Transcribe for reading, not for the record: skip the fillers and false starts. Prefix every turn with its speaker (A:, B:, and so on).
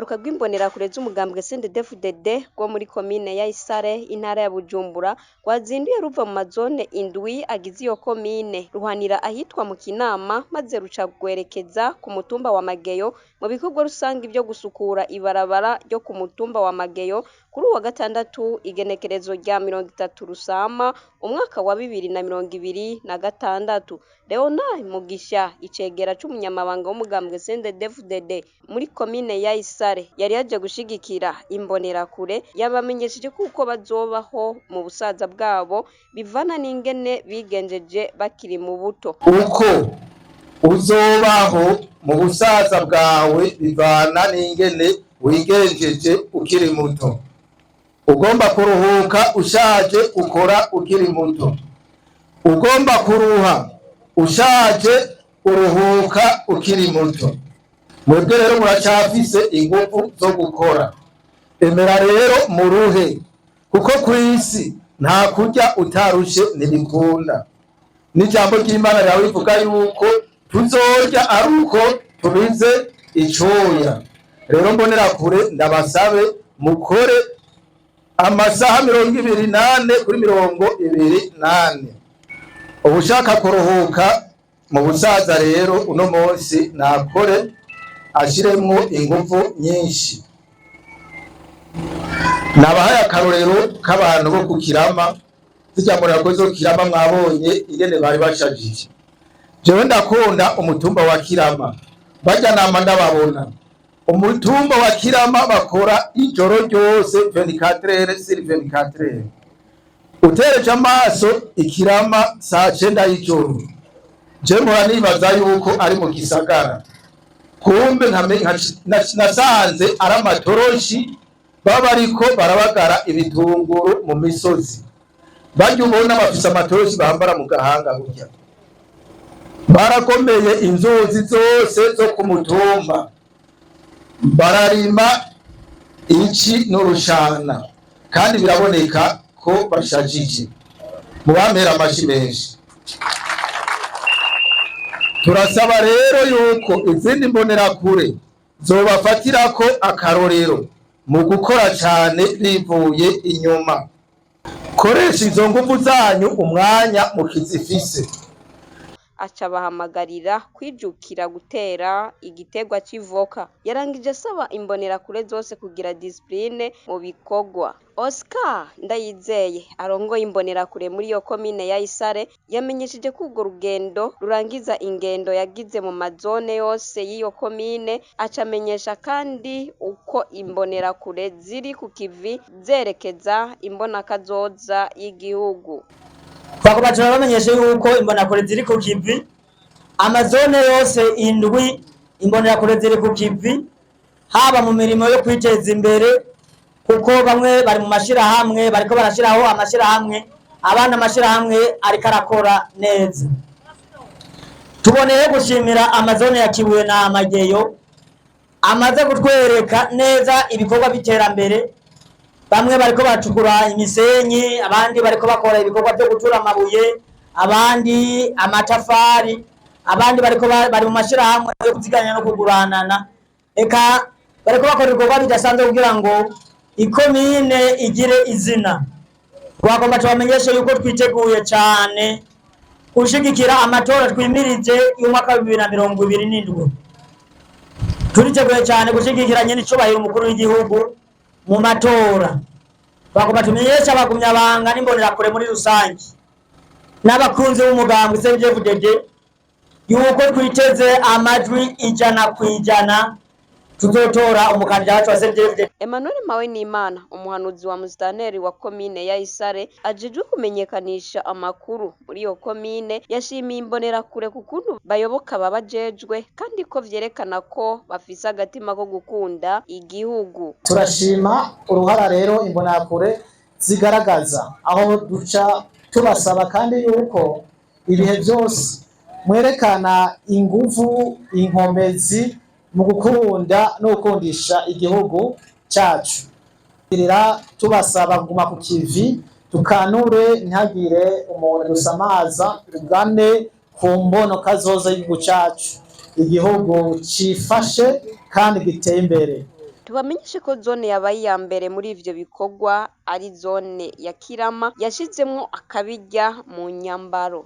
A: Urwaruka rw'imbonerakure z'umugambwe CNDD-FDD rwo muri komine ya Isare, intara ya Bujumbura, rwazinduye ruva mu mazone indwi agize iyo komine, ruhanira ahitwa mu Kinama, maze ruca rwerekeza ku mutumba wa Mageyo mu bikorwa rusangi vyo gusukura ibarabara ryo ku mutumba wa Mageyo kuri uwa gatandatu, igenekerezo rya 30 Rusama umwaka wa 2026. Leonard Mugisha, icegera c'umunyamabanga w'umugambwe CNDD-FDD muri komine ya Isare, yari yaje gushigikira imbonerakure, yabamenyesheje kuko bazobaho mu busaza bwabo bivana n'ingene bigenjeje bakiri mu buto.
B: Uko uzobaho mu busaza bwawe bivana n'ingene wigenjeje ukiri muto. Ugomba kuruhuka ushaje, ukora ukiri muto. Ugomba kuruha ushaje, uruhuka ukiri muto. Mwebwe rero muracafise ingufu zo gukora. Emera rero muruhe, kuko ku isi nta kurya utarushe, ntibikunda. N'ijambo ry'Imana ryawe rivuga yuko tuzorya ari uko tubize icuya. Rero mbonera kure, ndabasabe mukore amasaha 24 kuri 24. Ubushaka kuruhuka mu busaza rero, uno munsi nakore, ashiremwo ingufu nyinshi. Nabahaye akarorero k'abantu bo ku Kirama, zirya murako zo Kirama, mwabonye ingene bari bashajije. Jewe ndakunda umutumba wa Kirama, barya nama ndababona. Umutumba wa Kirama bakora ijoro ryose, 24 heures sur 24 heures. Utereje amaso Ikirama saa 9 y'ijoro, je mpora nibaza yuko ari mu gisagara, kumbe nasanze ari amatoroshi baba bariko barabagara ibitunguru mu misozi. Barya ubona bafise amatoroshi bambara mu gahanga gutya. Barakomeye inzuzi zose zo ku mutumba, bararima ici n'urushana, kandi biraboneka ko bashajije. Mubampera amashi menshi. Turasaba rero yuko izindi mbonerakure zobafatirako akarorero mu gukora cane bivuye inyuma. Koresha izo nguvu zanyu umwanya mukizifise.
A: Aca bahamagarira kwijukira gutera igiterwa c'ivoka. Yarangije asaba imbonerakure zose kugira discipline mu bikorwa. Oscar Ndayizeye, arongoye imbonerakure muri iyo komine ya Isare, yamenyesheje ko urwo rugendo rurangiza ingendo yagize mu mazone yose y'iyo komine. Aca amenyesha kandi uko imbonerakure ziri ku kivi zerekeza imbonakazoza y'igihugu.
C: Twagomba turabamenyesha yuko imbonerakure ziri ku kivi, amazone yose indwi imbonerakure ziri ku kivi, haba mu mirimo yo kwiteza imbere, kuko bamwe bari mu mashirahamwe, bariko barashiraho amashirahamwe, abandi amashirahamwe ariko arakora neza. Tuboneye gushimira amazone ya Kibuye na Mageyo amaze kutwereka neza ibikorwa by'iterambere. Bamwe bariko bacukura imisenyi, abandi bariko bakora ibikorwa byo gutura amabuye, abandi amatafari, abandi bariko bari mu mashirahamwe yo kuziganya no kuguranana, eka bariko bakora ibikorwa bidasanzwe kugira ngo ikomine igire izina. Twagomba tubamenyeshe yuko twiteguye cane gushigikira amatora twimirije y'umwaka wa 2027. Turiteguye cyane gushigikira nyene icubahiro umukuru w'igihugu mu matora. Twagomba tumenyeshe abagumyabanga n'imbonerakure muri rusange n'abakunzi b'umugambwe CNDD-FDD yuko twiteze amajwi 100%, tuzotora umukandida wacu wa CNDD-FDD.
A: Emmanuel Mpawenimana, umuhanuzi wa musitanteri wa komine ya Isare ajejwe kumenyekanisha amakuru muri iyo komine, yashimiye imbonerakure ku kuntu bayoboka babajejwe, kandi ko vyerekana ko bafise agatima ko gukunda igihugu.
D: Turashima uruhara rero imbonerakure zigaragaza, aho duca tubasaba kandi yuko ibihe byose mwerekana inguvu, inkomezi mu gukunda no gukundisha igihugu cyacu. Tubasaba kuguma ku kivi, tukanure, ntihagire umuntu dusamaza, tugane ku mbono kazoza y'igihugu cyacu, igihugu cifashe kandi giteye imbere.
A: Tubamenyeshe ko zone yabaye iya mbere muri ivyo bikorwa ari zone ya Kirama yashizemwo akabirya mu nyambaro.